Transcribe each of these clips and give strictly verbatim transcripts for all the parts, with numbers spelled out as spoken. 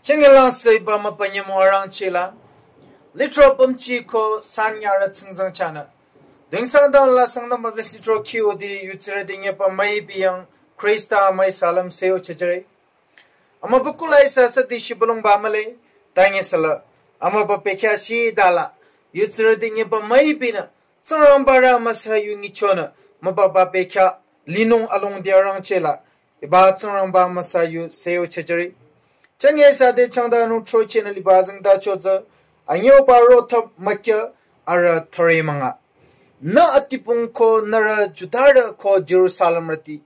Chingi lang sü iba mapanyamo arangchila. Litro pümchi ko sanyara tsingzang chana. Ding sangdang la sangdang ba litro kiu di yutsire di nyepa mai biyang Krista mai salam seo chechere. Ama bukula isa sati shibulung ba male, tangi sala. Ama ba pekya shi dala. Yutsire di nyepa mai bina. Tsingrangba ra masa yu ngichona. Ma ba ba pekya linung along di arangchela. Iba Tsingrangba masa yu seo chechere. Changi sa de changda nu tro chena liba zangda choza. Anyo ba ro thap makya ara thore manga. Na atipung ko nara Judara ko Jerusalem rati.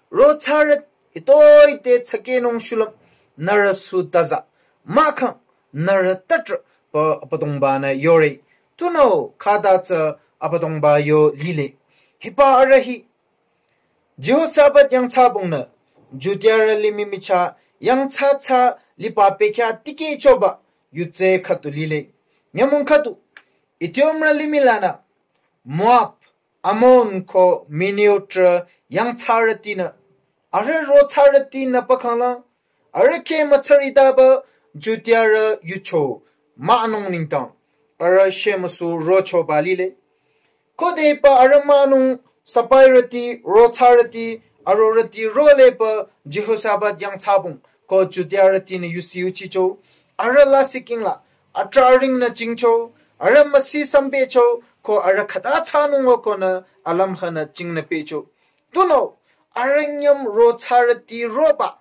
Ro tsara hitoi te tsake nung shulam nara su taza. Makang nara tatra pa apadongba na yore. Tunao kada tsa apadongba yo lile. Hipa arahi. Jehoshaphat yang tsabong na. Judea ra limi micha yang tsa tsa lipa pekya tike choba. Yutse khatu lile. Nyamong khatu. Itiom ra limi lana. Moab, Amon ko Miniotra yang tsarati na. Ara ro tsarati na pakangla. Ara ke matsarita ba Judea ra yucho. Ma'nung ningtang. Ara shemasu rocho ba lile. Kode pa ara ma'nung sapairati, ro tsarati, aro rati ro le pa Jehoshaphat yang tsabong. Ko Judea rati na yusi uchicho. Ara la siking la. Atraring na chingcho, ara masi sambecho, ko ara khata tsanung ko na alam khana ching na pecho. Tuno, ara nyam ro tsarati roba.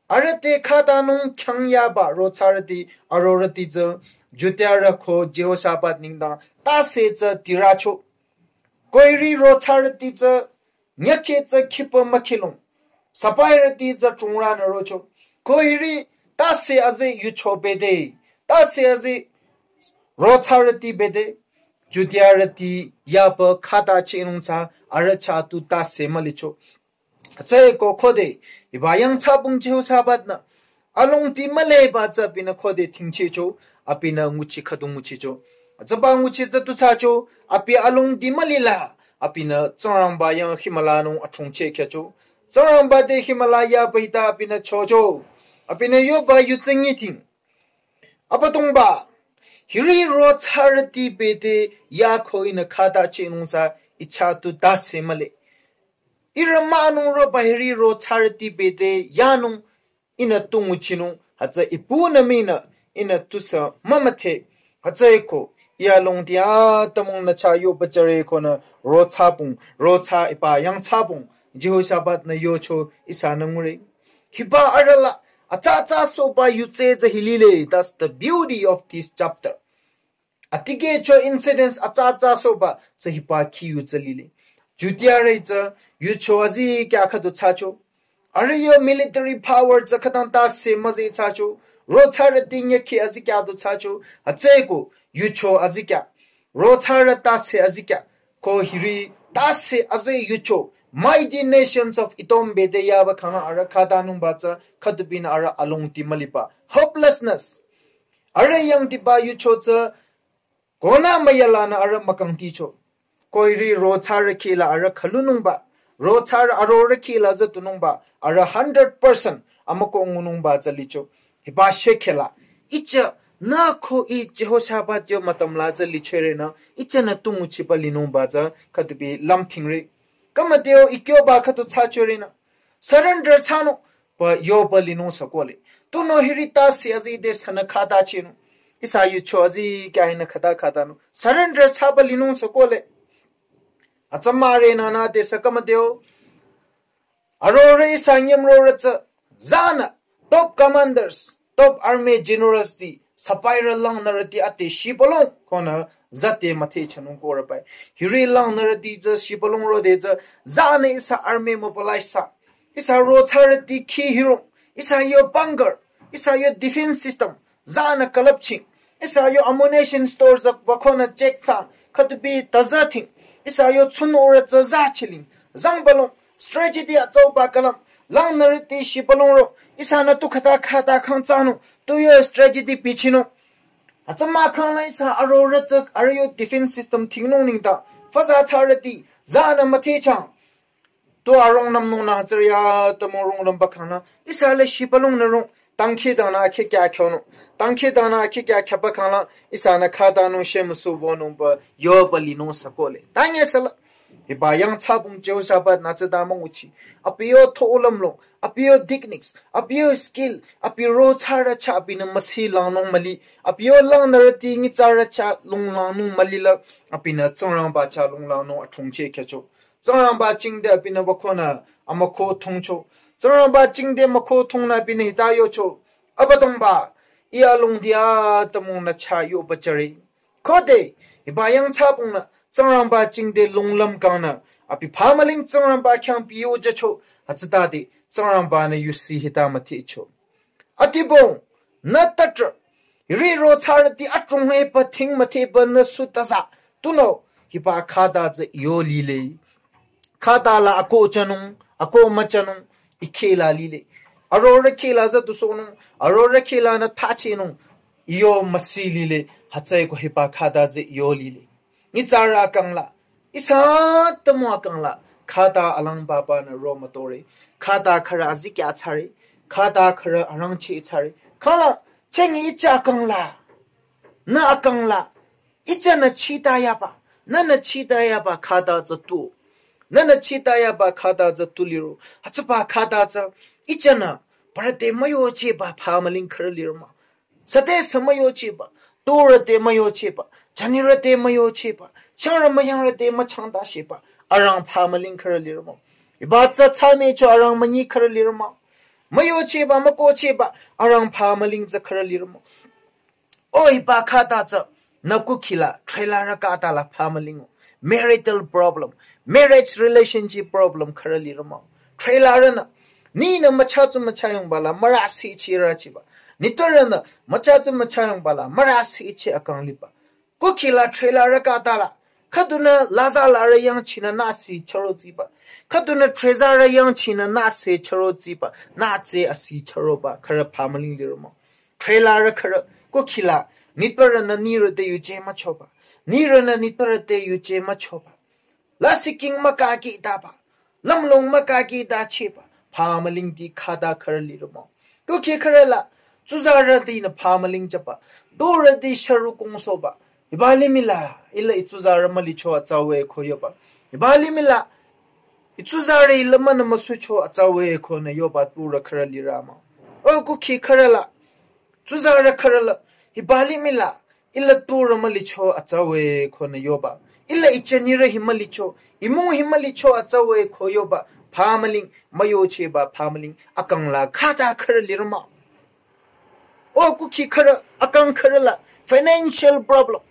Ara te khata nung khyang yaba ro tsarati, aro rati tsa, Judea ra ko Jehoshaphat ningdang, ta se tsa tiracho. Koiri ro tsarati tsa, nyakhe tsa khipa makhilung. Sapairati tsa chungra na rocho. Koiri ta se aze yucho bede. Ta se aze ro tsarati bede. Judea rati yapa khata chinung tsa ara cha tu ta se malicho. Tsa ko kode, iba yang tsabong Jehoshaphat na. Along ti male ba tsa pina kode tingche cho, apina nguchi khatu nguchi cho. Tsa ba nguchi tsa tu tsa cho, api along ti mali la, apina Tsingrangba yang himala nung achung che kya cho. Tsingrangba de himala ya ba ita apina cho cho. Apina yo ba yu tsengi ting. Apadongba, hiri ro tsarati bede ya ko ina khata chinung tsa icha tu ta se male. Ira ma'nung ro ba hiri ro tsarati bede ya nung ina tungu chinung, hatsa ipu na mina, ina tusa mamathe, hatsa iko, iya long dia tamung na cha yo bachare ko na ro tsabong, ro tsa ipa yang tsabong, Jehoshaphat na yo cho isa na ngure. Hiba arala, atsa tsa so ba yutse za hilile, that's the beauty of this chapter. Atike cho incidents atsa tsa so ba, za hiba ki yutse lile. Judea re za, yucho azi kya khatu tsa cho. Are yo military power za khatang ta se mazi tsa cho. Ro tsarati nyakhe azi kya tu tsa cho. Atse ko, yucho azi kya. Ro tsara ta se azi kya. Ko hiri ta se azi yucho. Mighty nations of Edom bede ya ba khana ara khata nung ba za khatu bin ara along ti malipa. Hopelessness. Ara yang ti ba yucho za Kona mayala na ara makang ticho. Koiri ro tsara kila ara khalunung ba. Ro tsara aro ra kila zatunung ba. Ara hundred percent amako ngunung ba za licho. Hiba shekela. Icha na ko i Jehoshaphat yo matam la za lichere na. Icha na tungu chipa linung ba za khatu bi lam tingre. Kama deo ikyo ba khatu tsa chere na. Surrender tsano, pa yo pa linung sa kole. Tuno hiri ta se azi de sana khata chino. Isa yucho azi kya hina khata khata no. Surrender tsa pa linung sa kole. Atsa mare na na de sa kama deo. Aro re isa nyam ro re tsa. Zana, top commanders, top army generals ti, sapai ra lang na ra ti ate shipalong, kona zate mathe chanung ko ra pai. Hiri lang na ra ti za shipalong ro de za, zana isa army mobilize sa. Isa ro tsara ti khi hiro, isa yo bunker, isa yo defense system, zana kalapching, isa yo ammunition stores da wakona check sa, khatu bi taza thing, isa yo chun ora za za chiling, zang balong, strategy atsau ba kalam, lang na ra ti shipalong ro, isa na tu khata khata khang tsano, tu yo strategy pichino. Atsa ma khang la isa aro ra tsak, aro yo defense system thingnung ning ta, faza tsara ti, zana mathe chang. Tu arong nam nung na tsar ya, tamo rong ram bakana, isa le shipalong na rong, Tangkhi danü akhi kya khyonung. Tangkhi danü akhi kya khyaba khangla ihsanü khatanung shemüsu wünungba yoba linung sakole. Tanye sala. Hiba yangthsabung Jehoshaphat nü tsüta münguchi. Abi yo tholamlong. Abi yo techniques. Abi yo skill. Abi ro thsarü cha abinü müsi langnung müli. Abi yo langnürüti nyitsarü cha lung langnung mülila. Abinü Tsingrangba cha lung langnung athungcheh khyücho. Tsingrangba jingte abinü wükonü amüko thongcho. Tsingrangba jingte müko thongnü abinü hita yocho. Abüdongba, ih alongdi atümungnü cha yoba jüre. Khode, hiba yangthsabungnü Tsingrangba jingte lunglam kangnü, abi phamüling Tsingrangba khyang pi yojücho, hütsütade Tsingrangbanü yusi hita müdhecho. Adibong, nü tatra, hiri ro thsarüti atrung epü thing müdhepü nü sutasa, tunüo, hiba khata tsü yo lile. Khata la ako jünung, ako müjünung, ih kheh la lile. Arorüh kheh la tsü tusohnung, arorüh kheh lanü thachinung, yo müsi lile, hütsüeko hiba khata tsü yo lile. Nyitsarü akang la, ihsa atümung akang la, khata alang babanü ro mütore, khata khürü azikya thsare, khata khürü arangcheh thsare, khala, chengi ihsa akang la, nü akang la, ihsanü chita yaba, nünü chita yaba khata tsü tu, nünü chita yaba khata tsü tu liro, hütsüba khata tsü, ihsanü, parü te müyochehba phamüling khürü lirü mah. Süte sü müyochehba, turü te müyochehba, jünirü te müyochehba, changrü müyangrü te müchangta shehba, arang phamüling khürü lirü mah. Hiba tsü thsamicho arang münyi khürü lirü mah. Müyochehba, mükohchehba, arang phamüling tsü khürü lirü mah. O hiba khata tsü, nü kukhi la, trailer khata la phamüling o. Marital problem, marriage relationship problem khürü lirü mah. Trailer nü, ninü mücha tsu mücha yongba la, mürü si chi rü chiba. Nitpürünü, mücha tsu mücha yongba la, mürü si chi akang liba. Kukhi la trailer khata la, khüdunü laza larü yangchinü nü si chüro tsiba. Khüdunü trailer yangchinü nü si chüro tsiba, nü tse asi chüroba, khürü phamüling lirü mah. Trailer khürü, kukhi la, nitpürünü nirü te yuje müchoba. Nirünü nitpürü te yuje müchoba. Lasih king mükaki daba. Lümlong mükaki dachehba. Phamülingti khata khürü lirü mah. Kukhi khürü la, tsuzarütinü phamüling jüba. Turüti shürü kongsohba. Hiba limih la, ih la ih tsuzarü mülicho atsa we ko yoba. Hiba limih la, ih tsuzarü ih la münü müsucho atsa we konü yoba turü khürü lirü mah. O kukhi khürü la, tsuzarü khürü la, hiba limih la, ih la turü mülicho atsa we konü yoba. Ih la ih jünirü hi mülicho, ih mung hi mülicho atsa we ko yoba. Phamüling, müyochehba phamüling, akang la khata khürü lirü mah. O kukhi khürü, akang khürü la, financial problem.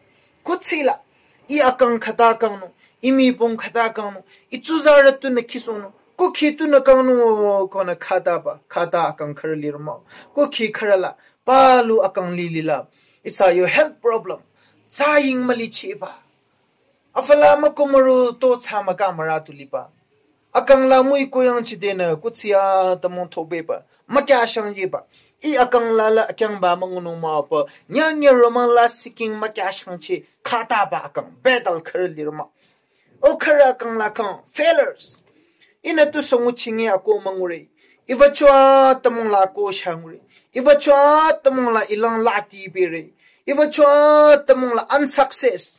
Kuthsi la, ih akang khata kangnung, ih mipong khata kangnung, ih tsuzarü tunü khisonung, kukhi tunü kangnung o konü khataba, khata akang khürü lirü mah. Kukhi khürü la, palu akang lilila. Ihsa yo health problem. Tsaying mülichehba. Afü la müko müro to tsa müka mürü tu liba. Akang la müi ko yangchidenü kuthsi atümung thobeba. Mükyashang yeba. Ih akang la la akyangba müngunung mah pü. Nyanya romang lasih king mükyashangcheh khataba akang. Battle khürü lirü mah. O khürü akang la kang. Failures. Ihnü tusü nguchingi ako müngure. Ih wücho atümung la ako shangure. Ih wücho atümung la ilang lati bere. Ih wücho atümung la unsuccess.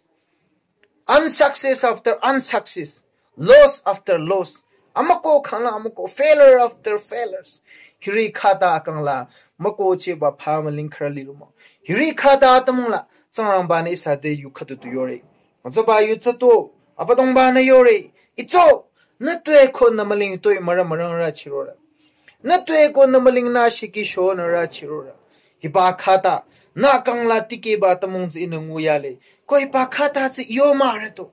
Unsuccess after unsuccess. Loss after loss. Amüko khangla amüko, failure after failures. Hiri khata akang la mükohchehba phamüling khürü lirü mah. Hiri khata atümung la, Tsingrangbanü ihsa te yu khüdu tu yore. Hütsüba yu tsü tu, Abüdongbanü yore. Itso, nü tue ko nü müling tue mürü mürang rü chirorü. Nü tue ko nü müling nü shiki shonü rü chirorü. Hiba khata, nü akang la tikehba atümung tsü ihnü nguyale. Ko hiba khata tsü yo mürü to.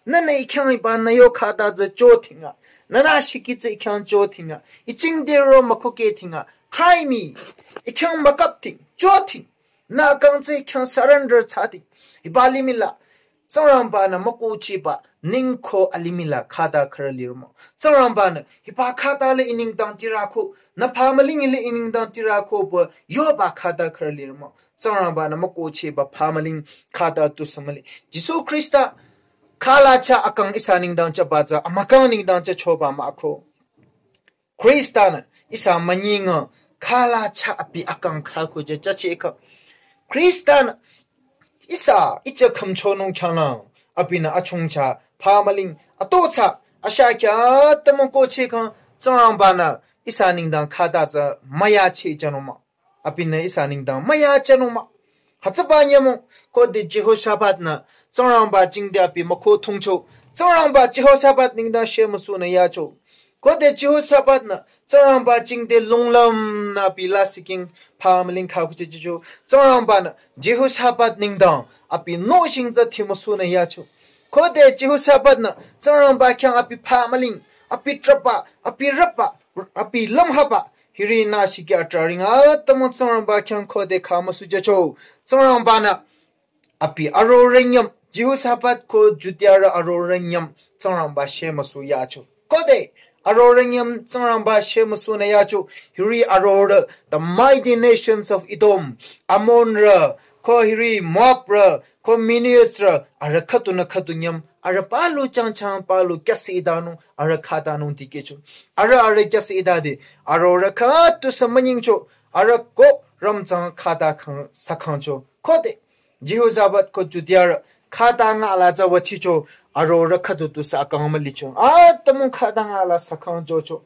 Nünü ih khyang hiba nü yo khata tsü cho tinga. Nünü shiki tsü ih khyang cho tinga. Ih jingte ro mükhukeh tinga. Try me. Ih khyang mükap ting. Cho ting. Nü akang tsü ih khyang surrender thsa ting. Hiba limih la. Tsingrangbanü mükohchehba, ningko alimih la khata khürü lirü mah. Tsingrangbanü, hiba khata le ih nengdang tirü ko, nü phamüling le ih nengdang tirü ko pü, yoba khata khürü lirü mah. Tsingrangbanü mükohchehba phamüling khata tusü müli. Jisu Khrista, khala cha akang ihsa nengdang chaba tsü, amükang nengdang chachoba mah ko. Khristanü ihsa münyi nga khala cha abi akang kha ko je cha che ka. Khristan ihsa icha khümchonung khyang lang abinü achungcha pha müling ato cha asha kya tamo ko che ka Tsingrangba-nü ihsa nengdang khata tsü müya che chanung mah. Abinü ihsa nengdang müya chanung mah. Hütsüba nyümong khode Jehoshaphat-nü Tsingrangba jingte abi mükho thongcho. Tsingrangba Jehoshaphat nengdang shemüsunü yacho. Khode Jehoshaphat-nü Tsingrangba jingte longlüm nü abi lasih king pha müling kha kuche jicho. Tsingrangba-nü Jehoshaphat nengdang abi nohshing tsü thimüsunü yacho. Khode Jehoshaphat-nü Tsingrangba khyang abi pha müling, abi trahba, abi rüba, abi lümhaba, hiri nü shiki atrah ring atamo Tsingrangba khyang khode kha müsu jacho. Tsingrangba-nü abi arorüh nyüm, Jehoshaphat ko Judarü arorüh nyüm Tsingrangba shemüsu yacho. Khode arorüh nyüm Tsingrangba shemüsunü yacho, hiri arorüh, the mighty nations of Edom, Ammonrü, ko hiri Moabrü, ko Midianrü, arüh khüdunü khüdu nyüm, arüh palu changchang palu kyasi idanung, arüh khatanung dikehcho. Arüh arüh kyasi idade, arorüh khüdu sü münyingcho, arüh ko rümtsang khata khang sakhangcho. Khode Jehoshaphat ko Judarü khata ngala tsü wüchicho, arorüh khüdu tusü akang mülicho. Atamo khata ngala sakhangchocho.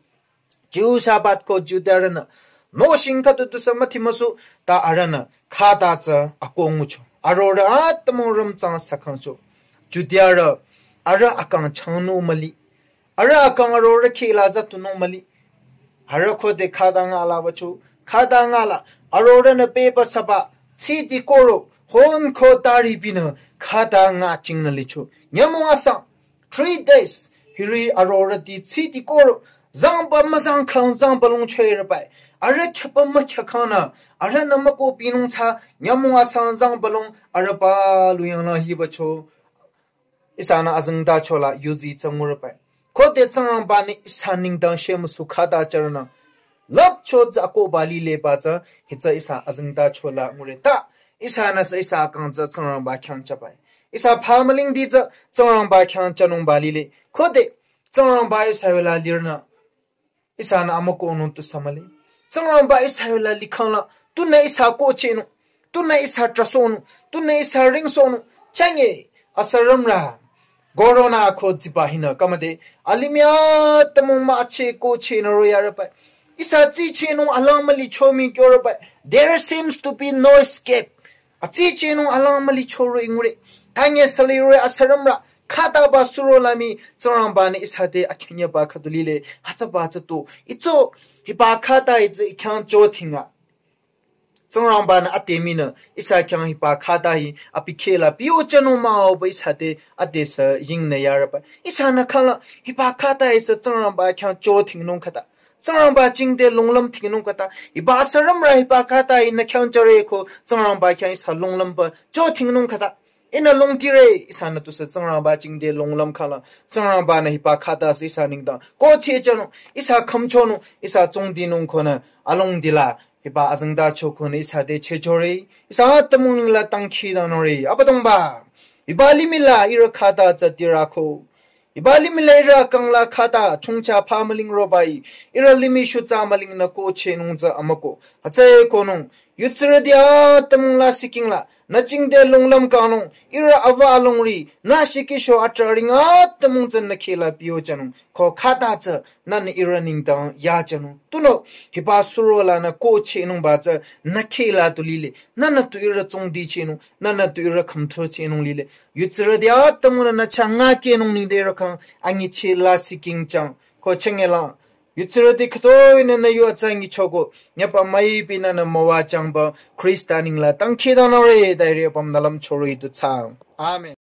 Jehoshaphat ko Judarünü nohshing khüdu tusü müthimüsu ta arühnü khata tsü akongucho. Arorüh atamo rümtsang sakhangcho. Judarü arüh akang changnung müli. Arüh akang arorüh khila za tunung müli. Arüh khode khata ngala wücho. Khata ngala arorühnü pehba süba tsidi koro hon ko tari binü khata nga chingnü licho. Nyümong asang three days hiri arorüh ti tsidi koro zangba müzang khang zangba lung chwe rübai. Arüh khyaba mükhyakhangnü arühnü müko binung tsü nyümong asang zangba lung arüh palu yangla hiwücho. Ihsanü azengtacho la yuzi tsü ngurübai. Khode Tsingrangba-nü ihsa nengdang shemüsu khata charünü lüpcho tsü akohba lileba tsü hitsü ihsa azengtacho la ngure ta. Ihsanü sü ihsa akang tsü Tsingrangba khyang chabai. Ihsa pha mülingdi tsü Tsingrangba khyang chanungba lile. Khode Tsingrangba ihsa yola lirünü ihsanü amükohnung tusü müli. Tsingrangba ihsa yola likhang la tunü ihsa kohchehnung, tunü ihsa trahsohnung, tunü ihsa ringsohnung. Chanye asürümrü corona ko ziba hinü kamade alimih atümung mücheh kohchehnü royarübai. Ihsa tsichehnung alang mülicho mii kyorübai. There seems to be no escape. Atsichehnung alang mülicho ro ingure. Tanye süliro asürümrü khataba suro la mii Tsingrangba-nü ihsa te akhenyaba khüdu lile. Hütsüba tsü tu itso hiba khata itsü ikhyang cho thinga. Tsingrangba-nü ate minü ihsa khyang hiba khata hi abi khela pio chanung mah-o ba ihsa te ate sü yingnü yarübai. Ihsanü khala hiba khata hi sü Tsingrangba khyang cho thingnung khata. Tsingrangba jingte longlüm thingnung khata. Hiba asürümrü hiba khata hi nü khyang chare ko Tsingrangba khyang ihsa longlümba cho thingnung khata. Ihnü longtire ihsanü tusü Tsingrangba jingte longlüm khala. Tsingrangba-nü hiba khata sü ihsa nengdang kohcheh chanung, ihsa khümchonung, ihsa tsungdinung konü alongdila hiba azengtacho konü ihsa te chehchore, ihsa atümung ningla dangkhidangnangre. Abüdongba, hiba limih la ihrü khata tsü tirako. Hiba limih la ihrü akang la khata chongcha pha müling robai. Ihrü limih shutsa mülingnü kohchehnung tsü amüko. Hütsüe konung yutsirüti atümung lasih king la nü jingte longlüm kangnung, ihrü ava alongri nü shikisho atrah ring atümung tsü nü khela pio chanung. Ko khata tsü nünü ihrü nengdang yachanung. Tunüo hiba suro lanü kohchehnungba tsü nü khela tu lile. Nünü tu ihrü tsungdichehnung, nünü tu ihrü khümthochehnung lile. Yutsirüti atümungnü nü chah ngakehnung nengde ihrü khyang anyicheh lasih king chang. Ko chenge la yutsirüti khütoi nünü yu atsa nyichoko, nyüpa müipi nünü müwajangba Khrista ningla dangkhidangnangre. Ta hiri apümnü lümchoro itutsang. Amen.